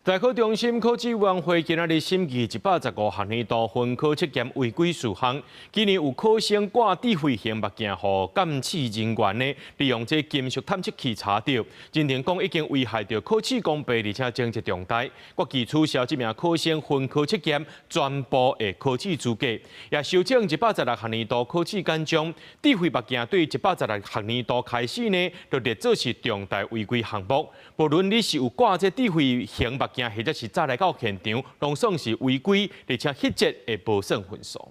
大考中心考試委員會今仔日審議115學年度分科測驗違規事項。今年有考生掛智慧型目鏡，予監試人員呢利用這金屬探測器查著，認定講已經危害著考試公平，而且情節重大，決議取消這名考生分科測驗全部的考試資格，也修正116學年度考試簡章，智慧目鏡對116學年度開始呢，就列做是重大違規項目。無論你是有掛這智慧型目鏡，或者是早來到現場，攏算是違規，而且彼節會無算分數。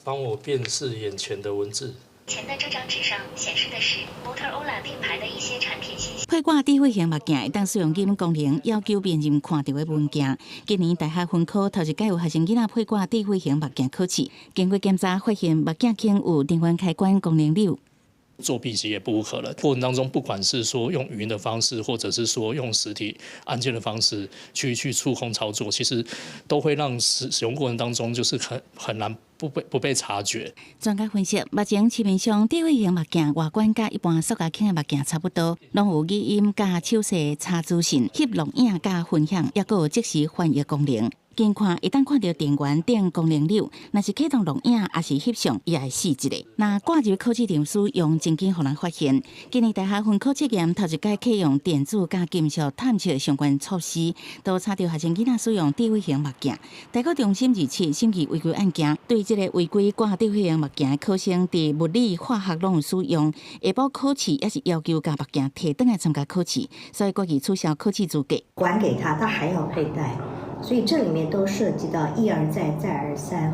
幫我辨識眼前的文字。前的這張紙上顯示的是 Motorola 品牌的一些產品信息。佩掛智慧型目鏡會當使用語音功能，要求辨認看著的文件。今年大學分科頭一屆有學生囡仔佩掛智慧型目鏡考試，經過檢查發現目鏡間有電源開關功能鈕。作弊其實也不無可能。過程當中，不管是說用語音的方式，或者是說用實體按鍵的方式去觸控操作，其實都會讓使用過程當中就是很難不被察覺。專家分析，目前市面上智慧型目鏡外觀佮一般塑膠框的目鏡差不多，攏有語音佮手勢查資訊、翕錄影佮分享，抑閣有即時翻譯功能。近看會當看著電源等功能鈕，若是啟動錄影抑是翕相，伊會死一下。若掛入考試場使用，真緊予人發現。今年大學分科測驗頭一屆啟用電子佮金屬探測相關措施，都查著學生囡仔使用智慧型目鏡。大考中心二七審議違規案件，對這個違規掛智慧型目鏡的考生，佇物理、化學攏有使用，下晡考試也是要求共目鏡提轉來參加考試，所以決議取消考試資格。還給他，他還要佩戴。所以這裡面都涉及到一而再、再而三，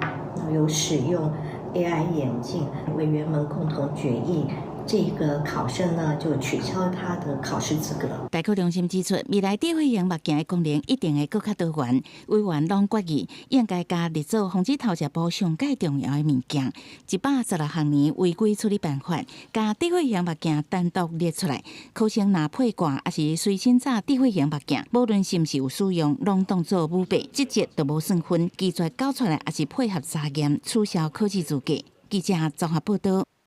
有使用 AI 眼鏡，委員們共同決議，這個考生呢就取消他的考試資格。大考中心指出，未來智慧型目鏡的功能一定會閣較多元，委員攏決議應該共列做防止偷食簿上蓋重要的物件。116學年違規處理辦法，共智慧型目鏡單獨列出來，考生若佩掛抑是隨身紮智慧型目鏡，無論是毋是有使用，攏當做舞弊，這節就無算分，拒絕交出來抑是配合查驗，取消考試資格。記者綜合報道。